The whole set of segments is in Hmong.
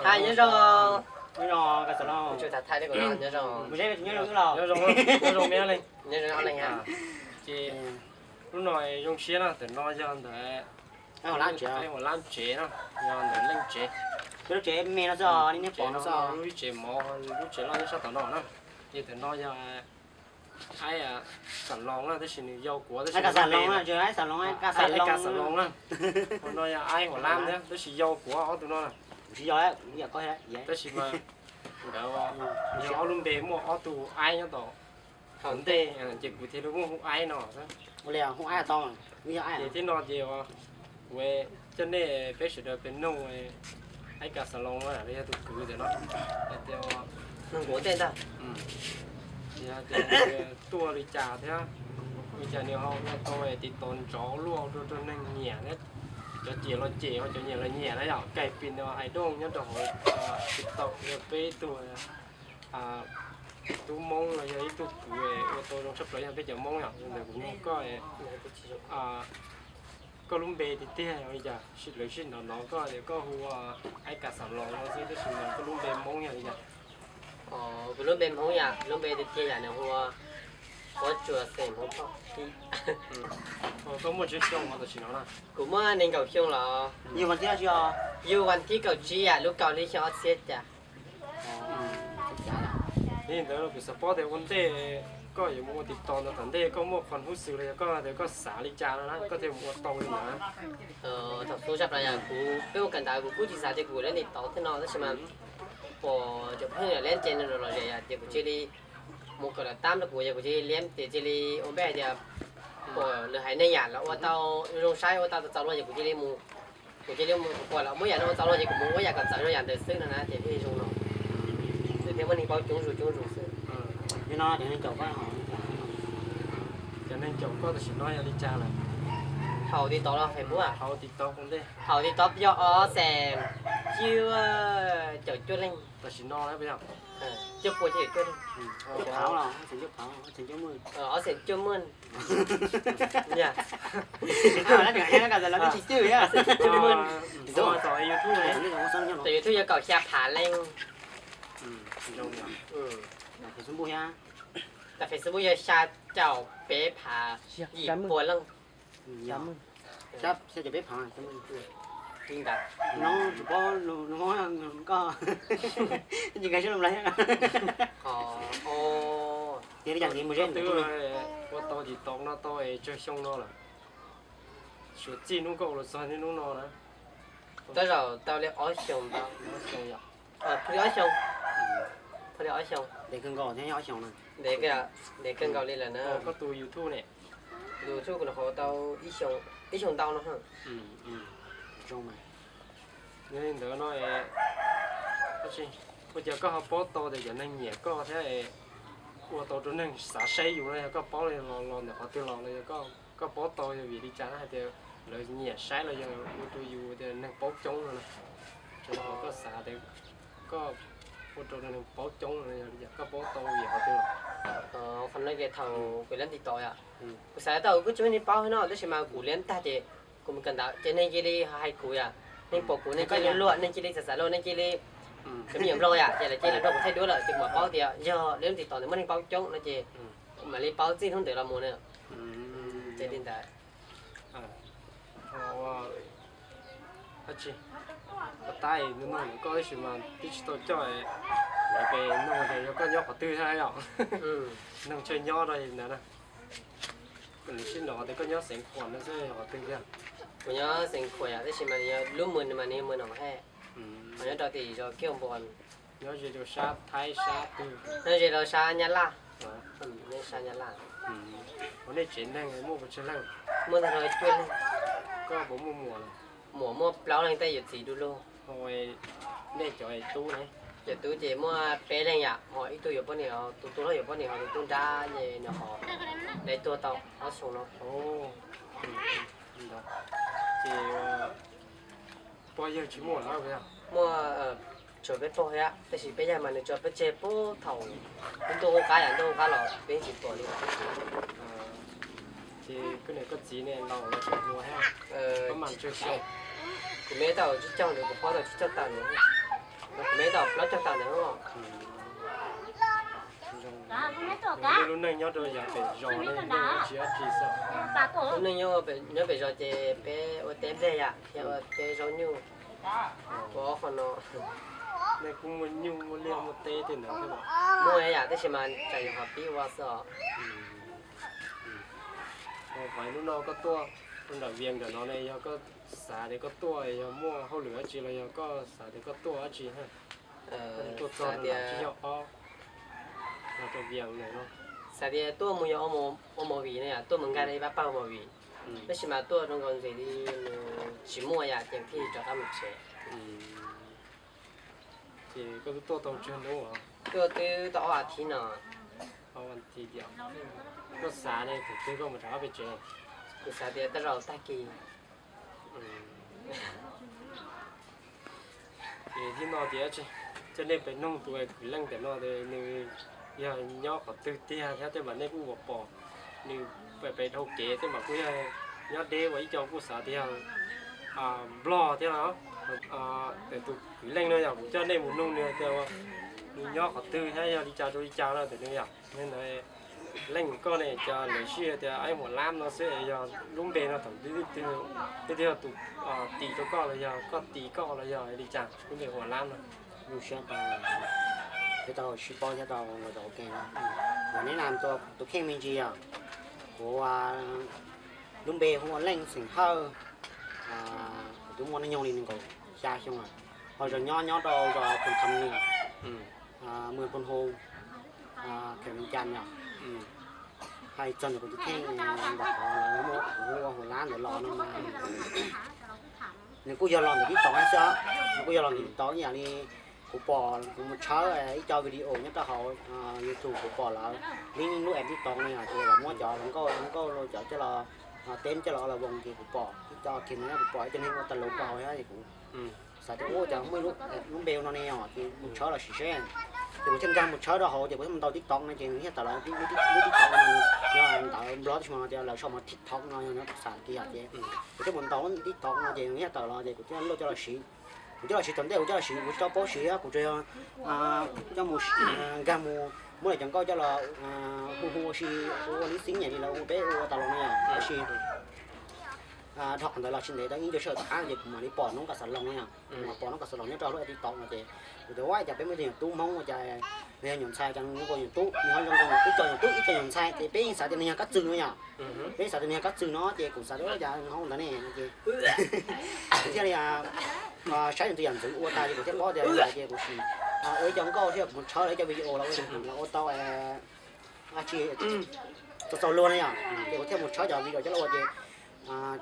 Thaij nyob zoo. Nyob zoo, nyob zoo. Nyob zoo, nyob zoo, nyob zoo. Ces lub no zoo siab na, ntawm no yog ntawm Huam Lab tsev no, yog ntawm Leej tsev. Lub tsev me no xwb, lub tsev mov, lub tsev loj nyob sab tom no na. Ces ntawm no yog aib Xam Loos na, tab sis nws yau kuv, tab sis Aib Xam Loos na. Ua no yog aib Huam Lab thiab, tab sis yau kuv ob tug no na. Tab sis mas nkawd yog ob lub npe muaj ob tug aib nyob tom hauv ntej, ces kuv thiaj li muab hu aib no. Ces thiab no ces kuv coj nej peb sawv daws pem nug aib Kas Xam Loos los yog tus kwv ntawm no hais tias, nug kuv ntej ntag, tias tuaj li cas thiab li cas nws ho ua tau tiv tos nrov luaj ua rau neeg nyiam thiab, cov cem los cem, cov nyiam los nyiam na yom. Kais pis no hais dooj nyob rau hauv TikTok yog peb tug tub Hmoob los yog ib tug kwv ua tau zoo tshaj plaws yog peb cov Hmoob yom. Yog ntawd kuv nug koj, koj lub npe tiag tiag yog li cas? Lawv sib hnov hnov koj tias koj hu ua aib Kas Xam Loos no xwb, tab sis mas koj lub npe Hmoob yog li cas? Kuv lub npe Hmoob yom, lub npe tiag tiag yom nws hu ua Huab Tsua Xeem Hmoob Phob Tib. Koj muaj tsawg xyoo tam sim no na? Kuv muaj nees nkaum xyoo los. Yug vas thib kaum tsib yom, lub kaum hli xyoo ob txhiab cas. Li ntawd kuv xav paub tias ua ntej koj yuav mus ua TikTok ntawd tom ntej koj muaj qhov hub xwm los yog koj tias koj xav li cas no na koj thiaj mus ua tau li ntawd? Thaum xub sab plaws yog kuv peb ua kawm ntawv kuv kuj tsis xav tias kuv yuav ua TikTok thiab no tab sis mas pom cov phooj ywg lawv ua ces nws los zem yom ces kuv cia li mus kawm lawv tab rau kuv ces kuv cia li liab ces cia li ua npe hais tias pom lawv haiv neeg yam los ua tau zoo saib ua tau txaus luaj ces kuv cia li mus, kuv cia li mus pom lawv muab yam no ua txaus luaj ces kuv mus muab yam kom txawv zoo yam ntawd xwb no na ces thiaj zoo no. Ces thiaj muaj neeg paub coob zus coob zus xwb. Cov neeg caum koj tam sim no yog li cas lawm? Haum TikTok los Facebook? Haum TikTok ua ntej. Haum TikTok yog ob xeem cuaj caum cuaj leej. Tam sim no cuaj pua cuaj caum cuaj leej. Ob xeem cuaj muaj. Tom YouTube yog kaum xya phav leej. Tom Facebook yog xya caum peb phav yim pua leej. Li ntawd. Koj, koj twb ua tau TikTok no tau es tsawg xyoo no lawm? Suav txij hnub koj ua los txog niaj hnub no na. Tej zaum tau li ob xyoos ntau. Ob xyoos yom. Pha li ob xyoos. Pha li ob xyoos. Ntev kawg nkaus thiab, ob xyoos na. Ntev kawg, ntev kawg nkaus li lawm na. Koj tus YouTube ne? Tus YouTube kuv nyuam qhuav tau ib xyoos ntau no. Zoo mas. Yog li ntawd no, ua cas koj ho paub tau tias cov neeg nyiam koj thiab ua tau rau neeg xav saib yus no yog koj paub los los ntawm qhov twg los los yog koj paub tau yog vim li cas na hais tias lawv nyiam saib los yog ua rau yus tias neeg paub coob no na? Rau qhov koj xav tias koj ua rau neeg paub coob no yog li cas, koj paub tau yog qhov twg los? Qhov no ces thaum kuv liab TikTok yom, kuv xav tau kuj tsis muaj neeg paub no tab sis mas kuv liab tag ces kuv mus kawm ntawv ces neeg cia li hais kuv yom, neeg pom kuv neeg cia li luag, neeg cia li xav xav luag, neeg cia li cov me nyuam nplog yom, ces lawv cia li nrog kuv thaij duab lawm ces kuv mam paub tias yog liab TikTok ntawd muaj neeg paub coob no ces kuv mam li paub txij hnub ntawd los mus na. Ces li ntawd. Tab sis, tab sis nug nug koj tab sis mas twb tsis tau coj lawv pes nug tias yog koj nyob qhov twg thiab yom. Nug tsawg nyob rau ntawd na. Nws sib nov tias koj nyob Xeev Khuam no xwb yog qhov twg thiab? Kuv nyob Xeev Khuam yom, tab sis mas nws yog lub mws mas nws yog mws Noom Hej, nyob rau tim zos Kiav Npos. Nyob ze rau sab Thaib sab twg? Nyob ze rau sab Nyab Laj. Nyob sab Nyab Laj. Ua nej tsev neeg muaj pes tsawg leej? Muaj tag nrho cuaj leeg. Koj puas muaj muam lawm? Muam muaj plaub leeg, tej yawm txiv du lug. Nej cov tub ne? Cov tub ces muaj peb leeg yom, ho ib tug yuav poj niam, tus tub hlob yuav poj niam, ho tus tub nrab ces nws ho dai tuag tau ob xyoos no. Ces pog yawg tsis muaj lawm? Muaj, tshuav peb pog thiab, tab sis peb yawg mas nws tso peb tseg puag thaum ntuj qub qab yom, ntuj qub qab los peb tsis pom li. Ces koj niam koj txiv ne laus los tseem hluas thiab? Kuv me tau tsib caug nws, kuv pog tau tsib caug tawm nws. Lub neej nyob rau yav pem zos ne, tsis dab tsi xwb. Lub neej nyob pem zos ces peb ua teb nplej yam thiab ua teb zaub nyuj, ua ob qho no. Nej kuj muaj nyuj muaj liaj muaj teb tej ntawd thiab? Muaj yam, tab sis mas tsam nyuam qhuav pib ua xwb os. Hais hnub no koj tuaj rau nram Vias nram no ne, yog koj xav tias koj tuaj yog muaj hauj lwm dab tsi los yog koj xav tias koj tuaj dab tsi? Tuaj txog tias tsis yog ob los rau Vias no. Xav tias tuaj mus yog ua movie no yom, tuaj mus nkag rau ib pab pawg movie. Tab sis mas tuaj rau nkaus ntxiv li nws tsis muaj yam ces thiaj rov qab mus tsev. Ces koj twb tuaj tau tsawg hnub os? Tuaj twb tau ob as thiv no. Ob as thiv tias koj xav ne, thaum twg koj mus rov qab pem tsev? Kuv xav tias tej zaum tag kis. Ces thiab no tias coj nej pem noog tus kwv Leej ntawm no, nws yog nyob qhov twg tiag thiab tej mas nej kuj ua pom. Nws pem dhau kev tej mas kuj yog nyob deb ua ib co kuj xav tias yog Nplog thiab no. Tus kwv Leej no yog kuv coj nej mus noog nws tias nws nyob qhov twg thiab yog li cas rau li cas no ntawm nws yom. Leej koj ne, cas lawv sij tias Aib Huam Lab no xwb, yog lub npe no thaum twg twg yog tus tis rau koj los yog koj tis koj los yog li cas lub npe Huam Lab no? Lub sij hawm tau sib paub thiab tau los tau ua ke no, kuv neb na tus kheej me ntsis yog kuv lub npe hu ua Leej xeem Hawj. Kuv twb muaj hnub nyoog li nees nkaum xya xyoo lawm, ho zos nyob nyob rau zos Phoos Kham Niam, Mws Phoos Hu, Kheem Cas yom. Hais txog ntawm kuv tus kheej ntawm qhov lawv muab kuv hu ua Huam Lab ntawd los no mas nws kuj yog los ntawm TikTok xwb, nws kuj yog los ntawm TikTok ib yam li kuv pom kuv mus tshawb ib co video nyob rau hauv YouTube kuv pom lawv lib lub app TikTok no yom, ces lawv muab cov hluas nkauj hluas nkauj los cov coj los teb coj los ua los voos ces kuv pom ib co kis no kuv pom ib co neeg ua tas lus rau hauv ces kuv xav tias ua cas muaj lub npe no ne yom, ces mus tshawb los sim seb. Ces kuv thiaj nkag mus tshawb rau hauv ces kuv thiaj mus ntaus TikTok no ces nws thiaj tawm los lub TikTok no, yog ntawv Nplog tab sis mas tias lawv sau mas TikTok no yog no kuv xav kiag yom ces kuv thiaj mus ntaus TikTok no ces nws thiaj tawm los ces kuv thiaj luaj coj los siv. Kuv coj los siv thaum ntej kuv coj los siv kuv tsis tau paub siv, kuv tsuas yog coj mus nkag mus muab lawv cov nkauj coj los hu hu ua si, ua lib xib nyam li lawv hu peb hu ua tas los no yom, tab sis dhau qhov ntawd los tsis ntev tau ib ntu sij hawm tom qab ces kuv mam li pom noob kas xav loos no yom, kuv mam pom noob kas xav loos nyob rau lub TikTok no ces kuv tias ua cas peb muaj ib tug nyuam tub Hmoob ua cas nws yog nyuam ntxhais, cas nws nyuam tub, nws ho zoo nkaus ib co nyuam tub ib co nyuam ntxhais ces peb yeej xav tias nws yog Kab Txwg no yom. Peb xav tias nws yog Kab Txwg no ces kuv xav tias ua cas nws ho ua ntawd ne no ces kuv thiaj li saib nws tus yam ntxwv ua tas ces kuv thiaj paub tias ntawd ces kuv sim ua ib co nkauj thiab kuv mus tshawb lawv ib co video los ua tau tsis txaus txaus luag na yom, ces kuv thiaj mus tshawb cov video coj los ua ces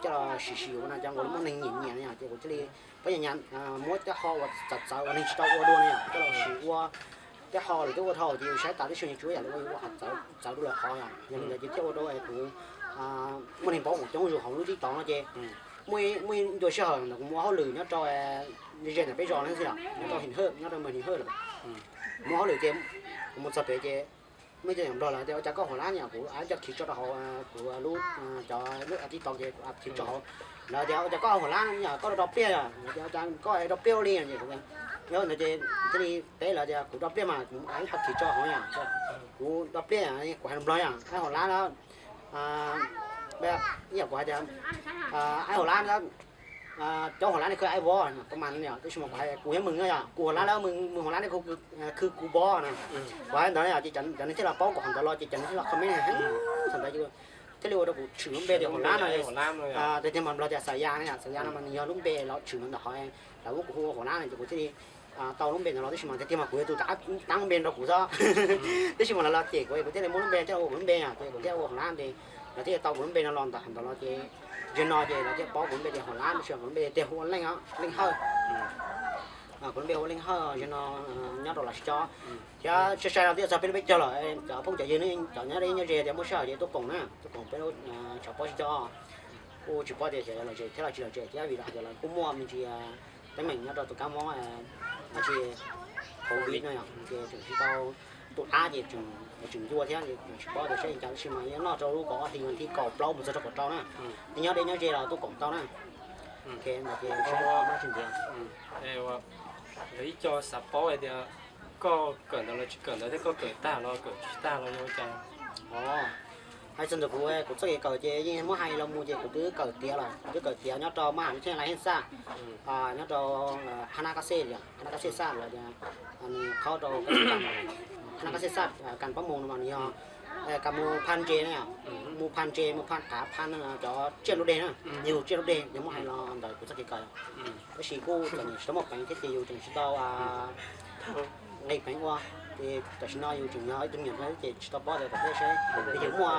coj los sim sim ua no cov nkaus li muaj neeg nyiam nyiam na yom, ces kuv thiaj li pab nyas nyas muab cov ho uas txawv txawv uas neeg tsis tau ua dua na yom coj los sim ua. Cov ho lawm twb ua dhau ces yus saib tas tib si yus tsuas yam li ua yus ua qhov txawv txawv dua lawm qhov yom, yog li ntawd ces thiaj ua rau kuv muaj neeg paub kuv coob zus hauv lub TikTok no ces muaj ib ntu sij hawm ntawd kuv mus ua hauj lwm nyob rau ze ze ntawm peb zos no xwb yom, nyob rau Him Hawj, nyob rau Mws Him Hawj lawm. Mus ua hauj lwm ces kuv mus txog pem ces muaj ib co Nplog lawv tias ua cas koj Huam Lab no, kuv ua coj khiv tso rau hauv kuv lub cov lub TikTok ces kuv khiv tso hauv. Lawv tias ua cas koj Huam Lab no koj do pliaj yom, lawv tias ua cas koj do pliaj ua li no ces kuv, yog ntawd ces thiaj li teb lawv tias kuv do pliaj mas kuv ho khiv tso hauv yom, kuv do pliaj kuv hais Nplog yom, Aib Huam Lab na, ib yam kuv hais tias Aib Huam Lab na, cov Huam Lab ne khwv Aib Vov, tab sis mas kuv hais kuv yog Mws na yom, kuv Huam Lab na, Mws Huam Lab ne khwv kuv Vov na. Kuv hais ntawd yom ces cov neeg thiaj los paub kuv qhov ntawd los ces cov neeg thiaj los comment heev thaum ntawd thiaj li ua rau kuv tshwm lub npe tias Huam Lab no. Tiag tiag mas Nplog tias Xas Yas na yom, Xas Yas no mas nws yog lub npe los tshwm ntawm hauv, lawv muab kuv hu ua Huam Lab no ces kuv thiaj li tau lub npe ntawd los tab sis mas tiag tiag mas kuv yog tus rov qab tab lub npe rau kuv xwb. Tab sis mas lawv los cem kuv kuv thiaj li muab lub npe coj ua kuv lub npe yom, ces kuv thiaj ua Huam Lab ces lawv thiaj tau kuv lub npe no los ntawm qhov ntawd los ces zaum no ces lawv thiaj paub kuv lub npe tias Huam Lab, tab sis kuv lub npe tiag hu ua Leej, Leej Hawj. Kuv lub npe hu ua Leej Hawj, zaum no nyob rau Los Tsuas thiab sai sai no twb yuav txog peb lub peb caug lawm, cov phooj cov ywg cov nyob deb nyob ze tias muaj sij hawm ces tuaj koom na, tuaj koom peb lub tshav pob sib cog. Kuj tsis paub tias xyov yuav lom zem thiab los tsis lom zem thiab vim hais tias lawv kuj muaj me ntsis teeb meem nyob rau tus kab mob dab tsi, COVID no yom, ces tseem tsis tau tu ab ces tseem ncua thiab, tsis paub tias saib li cas tab sis mas yeej noj rau lub kaum ob hlis vas thib kaum plaub mus txog rau kaum rau na. Nyob deb nyob ze los tuaj koom tau na. Ntawd ces ib co xav paub hais tias koj kawm ntawv los tsis kawm ntawv thiab koj kawm tag los kawm tsis tag los yog ua cas? Hais txog ntawm kuv, kuv txoj kev kawm ces yeej muab hais los mus ces kuv twb kawm tiav lawm, kuv twb kawm tiav nyob rau maj has vib thaj nyaj lais Hej Xaj, nyob rau Haj Nab Kab Xej, Haj Nab Kab Xej Xaj los nws qhaub rau Haj Nab Kab Xej Xaj, kas pab mus no mas nws yog kas mus phaj ntse na, mus phaj ntse, mus phaj qav, phaj cov tsiaj lub deg na, yus tsiaj lub deg yog muab hais los ntawm kuv txoj kev kawm. Tab sis kuj tseem tsis tau muaj peev thiab ces yus tseem tsis tau nqis peev ua, ces tam sim no yus tseem yog ib tug me nyuam ces tsis tau paub tias tom ntej saib, yus muaj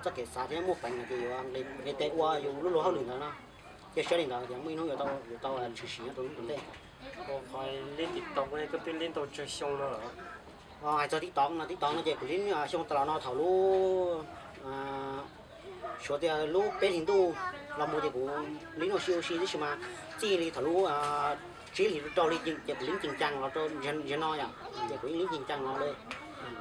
txoj kev xav thiab muaj peev no ces yuav nqis tes ua yus lub luag hauj lwm ntawd no. Ces saib li ntawd tias muaj ib hnub yuav tau, yuav tau tshwm sim nyob rau hnub tom ntej. Qhov lib TikTok ne koj twb lib tau tsawg xyoo no lawm? Hais txog TikTok no, TikTok no ces kuv lib xyoo tas los no thaum lub, suav tias lub peb hlis ntuj los mus ces kuv lib ua si ua si tib si mas txij li thaum lub tsib hlis rau rau hli ces kuv lib ncee caas los rau zaum no yom, ces kuv yeej lib ncee caas los li.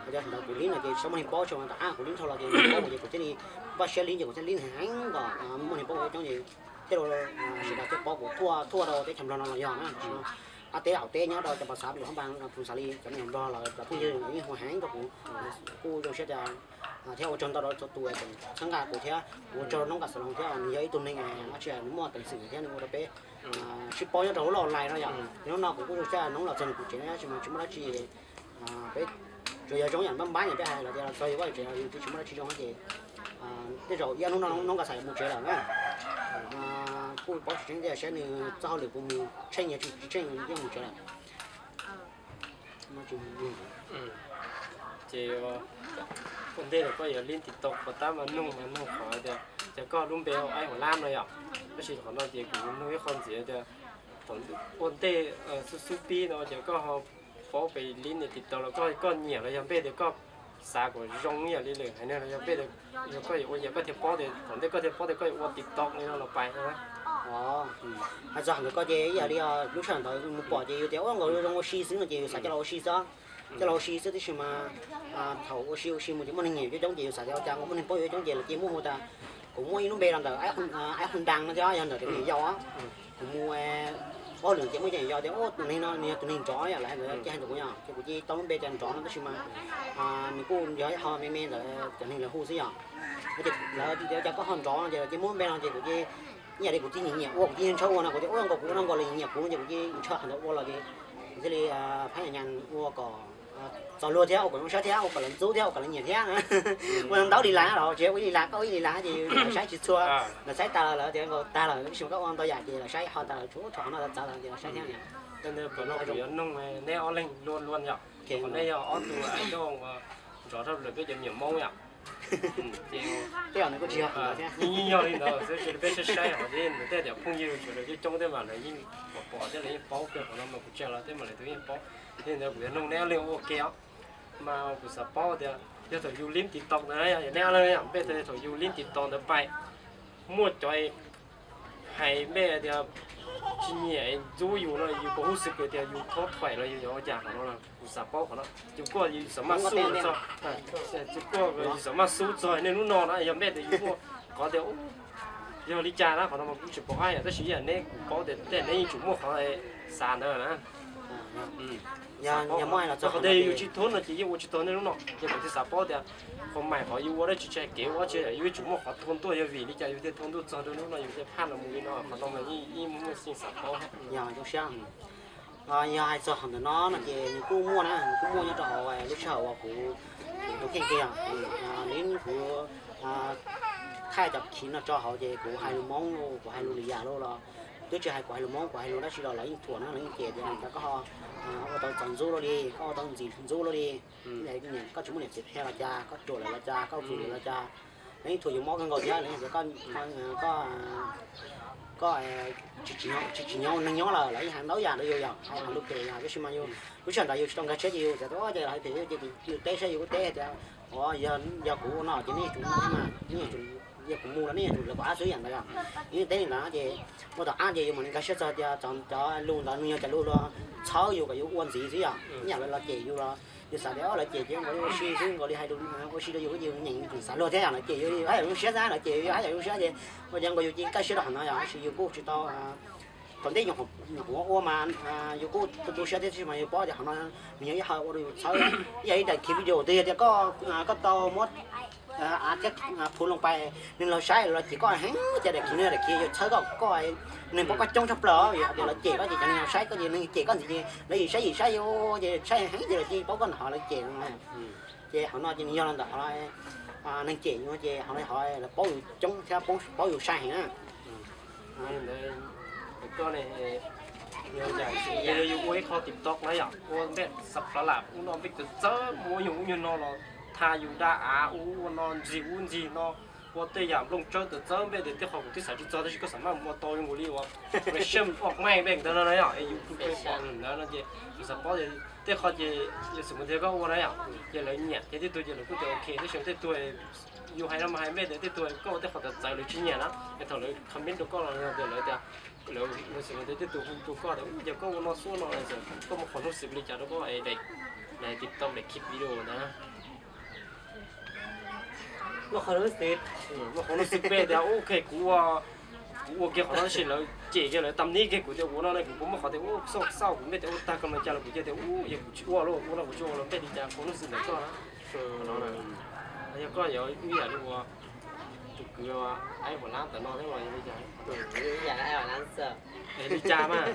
Hais tias ntawd kuv lib no ces tsis tau muaj neeg paub, tsis tas ab kuv lib dhau los ces kuv thiaj li npaj siab lib ces kuv thiaj lib heev kom muaj neeg paub kuv coob ces thiaj li sawv daws thiaj paub kuv thuaj thuaj rau teb chaws Nplog no los yog na. Ab teb laum teb nyob rau cov pas xav lus hab npas kuv xav li cov me nyuam Nplog los cov phooj ywg yeej hu heev rau kuv, kuj zoo siab tias thiab ua tsaug ntau rau txhua tus txhawb nqa kuv thiab ua tsaug noob kas xav loos thiab nws yog ib tug neeg ab tsi nws muaj peev xwm thiab nws ua rau peb sib paub nyob rau lub loj lais no yom. Hnub no kuv kuj zoo siab noob los txog nws kuv tsev no tab sis mas tsis muaj dab tsi, peb tsuas yog zoo yam npab npab nyem peb hais los tias los txog yog vaj tsev los yus twb tsis muaj dab tsi zoo ces tej zaum ib ob hnub no noob kas xav yuav mus tsev lawm na. Kuj paub tsis tseeb tias saib nws txoj hauj lwm puas mus tsheej, yog tsis tsheej yeej mus tsev lawm. Ces ua ntej los koj yuav lib TikTok puas tab mas nug mas nug qhov tias, ces koj lub npe hu Aib Huam Lab no yom, tab sis qhov no ces kuv nug ib qho ntxiv tias thaum ua ntej xub xub pib no ces koj ho paub pes lib nias TikTok los koj, koj nyiam los yog npej tias koj xav kom zoo ib yam li lwm haiv neeg los yog npej tias yog koj yuav ua yam koj thiaj paub tias thaum ntej koj thiaj paub tias koj yuav ua TikTok li no los pais no? Hais txog ntawm koj ces ib yam li lub sij hawm ntawd mus pom ces yus tias ua nkaus zoo ua si xwb no ces yus xav coj los ua si xwb, coj los ua si xwb tib si mas thaum ua si ua si mus ces muaj neeg nyiam coob coob ces yus xav tias ua cas muaj neeg paub yus coob ces lawv cia muab hu tas kuv muaj ib lub npe los ntawm Aib Huam Dam no thiab yog ntawm cov me nyuam yaus, kuv mus ua hauj lwm ces muaj cov me nyuam yaus tias tus neeg no nws yog tus neeg nrov yom, lawv hais ntawd ces hais ntawm kuv yom ces kuv cia tau lub npe tias Nrov no tab sis mas nws kuj yog ib qho me me ntawm cov neeg lawv hu xwb yom. Ces lawv tias cas koj ho Nrov no ces lawv cia muab lub npe no ces kuv cia ib yam li kuv cia nyiam nyiam ua kuv cia ntshaw ua no kuv tias ua nkaus kuv ua no nkaus lawv nyiam kuv no ces kuv cia ntshaw qhov ntawd ua los ces kuv thiaj li phab nyas nyas ua kom txaus luag thiab ua kom zoo saib thiab ua kom lawv ntxub thiab ua kom lawv nyiam thiab. Ua ntau li las los tsis ua ib li las koj ua ib li las ces lawv saib tsis txhua, lawv saib tas lawm lawv tias nkaus tag lawm tab sis mas koj ua ntau yam ces lawv saib ho tas lawm tsuav qhov no txawv lawm ces lawv saib thiab. Kuv yuav nug neb ob leeg luaj luaj yom, qhov neb yog ob tug ais doj uas nrov dhau lawm peb cov me nyuam Hmoob yom. Yeej yog li ntawd xwb, peb saib saib hauv thiab nws tej cov phooj ywg sawv daws coob coob thiab mas lawv yeej pom pom thiab lawv yeej paub kawg, qhov no mas kuv tsa los thiab mas lawv twb yeej paub. Yog li ntawd kuv yuav nug neb ob leeg ua ke os, mas kuv xav paub tias yog thaum yus lib TikTok ntawd, yog neb ob leeg yom, npej tias thaum yus lib TikTok ntawd pais muaj cov hais npej tias tsis nyiam ntxub yus no yus puas hu xwb kws tias yus thob thuam los yus yuav ua cas qhov no? Kuv xav paub qhov no, yus kuj yus xav maj xub txog, kuj yus xav maj xub txog nej lub no na, yog npej tias yus muaj qhov tias yog li cas na, qhov no mas kuv tsis pom qab yom, tab sis yam neb kuv paub tias tej neb yeej tseem muaj qhov xav ntawd na. Yog muaj los txog qhov tias yus tsis thoob no ces yeej ua tsis tau nej lub no, ces kuv thiaj xav paub tias qhov mais qhov yus ua dab tsi tsis hais kev ua dab tsi yus yeej tseem muaj qhov thoob tuaj, yog vim li cas yus thiaj thoob tuaj txog rau lub no yus thiaj phaj los mus li no, qhov no mas yeej muaj xeeb xav paub. Yog zoo siab. Yog hais txog qhov ntawm no no ces nws kuj muaj na, nws kuj muaj nyob rau hauv lub sij hawm uas kuv, kuv tus kheej tiag, li kuv thaij cov khiv no tso hauv ces kuv hais lus Hmoob los kuv hais lus lwm yam los, twb tsis hais kuv hais lus Hmoob, kuv hais lus dab tsi los lawv yeej thuam na, lawv yeej cem tias cas koj ho ua tau txaus ntxub luaj li, koj ua tau ntxim ntxub luaj li, koj tsis muaj niam txiv qhia los cas, koj ruam lawm los cas, koj vwm lawm los cas. Lawv yeej thuam yus mob kawg nkaus thiab lawv tias koj, koj tsis tsim nyog ua neeg nyob lawm, lawv yeej hais ntau yam rau yus yom, hais lus phem yom, tab sis mas yus lub sij hawm ntawd yus tsis tau nkag siab ces yus tias ua cas lawv hais phem yus ces yus teb saib yus teb tias, ua, yog kuv ua no ces nej yuav tsum no thiab mas, nej yuav tsum, yog kuv mus los nej yuav tsum lawv kom ab xwb yam ntawd yom. Yus yeej teb li ntawd ces ua tom qab ces yus mam li nkag siab txog tias cov lus ntawd nws yog cov lus uas txhawb yus kom yus ua ntxiv xwb yom, ib yam lawv los cem yus los yus xav tias lawv cem ces nkaus li ua si xwb, nkaus li hais lus ua si rau yus, yus nyeem tseem xav luag thiab yom, lawv cem yus haj yam zoo siab xwb, lawv cem yus haj yam zoo siab ces ua cas nkaus yus cia nkag siab rau qhov no yom, tab sis yus kuj tsis tau, thaum ntej nyuam qhuav ua mas yus kuj tu tu siab thiab tab sis mas yus paub tias qhov no nws yog ib qho ua rau yus txhawb, ib yam li daim khiv video twg yog tias koj tau muab Av thiab phuv loo pais, neeg los saib los cem koj heev, cas daim khiv no daim khiv yuav txhawb koj, koj neeg pom koj coob tshaj plaws, yog hais tias los cem koj ces cov neeg los saib koj ces neeg cem koj ntxiv ces lawv yim saib yim saib yus ces saib heev ces lawv cia li paub koj ntawm hov lawv cem no. Ces hauv no ces nws yog los ntawm hov neeg cem yus no ces hauv no hov lawv paub yus coob thiab paub yus sai heev na. Ntawd, koj ne, yog yam yus ua ib qho TikTok na yom, ua npej xav plav lam ub no npej txawv txawv, ua nyuag ub nyuag no los tha yus da av ub ua no ntxig ub ntxig no, ua tej yam nplooj tsawb txawv txawv npej tias tej qhov kuv twb xav tsis txog tab sis koj xav maj mus ua tau zoo nkaus li uas reaction of my npej ntawd no na yom, es yus ua ntawd no ces yus xav paub tias tej qhov ces yog xwm mus tias koj ua na yom, ces lawv nyiam ces tej tug ces lawv kuj tias ok, tab sis tej tug yus hais no mas hais npej tias tej tug koj ua tej qhov txawv txawv lawv tsis nyiam na, es thaum lawv comment rau koj los yog tias lawv tias lawv xwm mus tias tej tug hu rau koj tias yog koj ua no xwb no, koj muaj qhov nuj xwm li cas rau koj es daim TikTok daim clip video ntawd na. Muaj qhov nuj xwb, muaj qhov nuj xwb peb tias ok kuv ua, kuv ua kiag qhov no tab sis lawv cem kiag lawv tam nib kiag kuv tias ua no ne kuv puas muaj qhov tias ua xauj xauj kuv npej tias ua tag koj no cas los kuv cia tias ua yog kuv tsis ua los ua no kuv tsis ua los npej li cas qhov nuj xwb ntawm koj na. Yog koj yuav ib yam li uas tus kwv aib huam lab ntawm no thiab los yog li cas? Li cas mas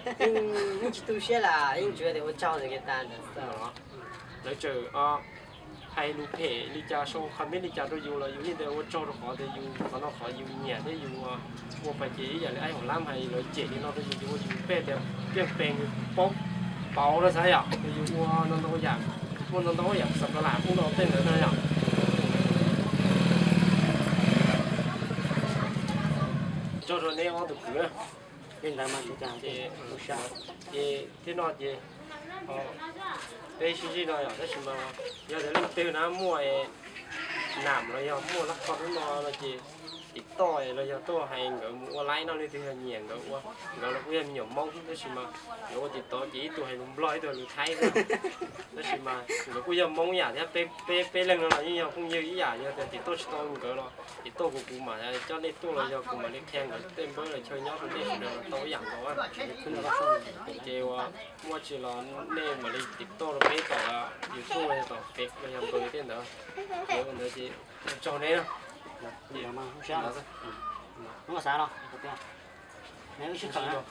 yeej tsis tu siab las, yeej tsuas tias ua tsaug ntawm kev tas ntawd xwb. Lawv tseem hais lus phem li cas sau comment li cas rau yus los yus yeej tias ua tsaug rau qhov tias yus qhov no qhov yus nyiam thiab yus ua pais ces ib yam li aib huam lab hais lawv cem li no rau yus ces ua yus pej tias piaj pes paub pauv no xav yom, yus ua no ntau yam, ua no ntau yam xav lam ub no tej ntawd na yom. Tsaug rau neb ob tug kwv na. Ces thiab no ces peb sib ntsib no yom, tab sis mas yog tias leej twg na muaj nam los yog muaj lab kho hnub no no ces tim toj los yog tuaj hais nkawd mus ua laib no, leej twg yog nyiam nkawd ua, nkawd los kuj yog me nyuam Hmoob tab sis mas nkawd ua tim tod ces ib tug hais lus Nplog ib tug hais lus Thaib xwb. Tab sis mas nkawd kuj yog Hmoob yam thiab peb, peb leeg no los yeej yog phooj ywg ib yam, yog tias tim tuaj tsis tau nkawd los tim tuaj kuv, kuv mam coj nej tuaj los yog kuv mam li qhia nkawd tej npawb los chaw nyob rau nej sawv daws los tau ib yam nkaus. Ces ua muaj tsis los nej mam li tim tuaj rau peb tom YouTube los yog tom Face los yog Npawg tej ntawd. Ces ua ntawd ces tsaug nej na. Ces no xav no, wb sib kawm na.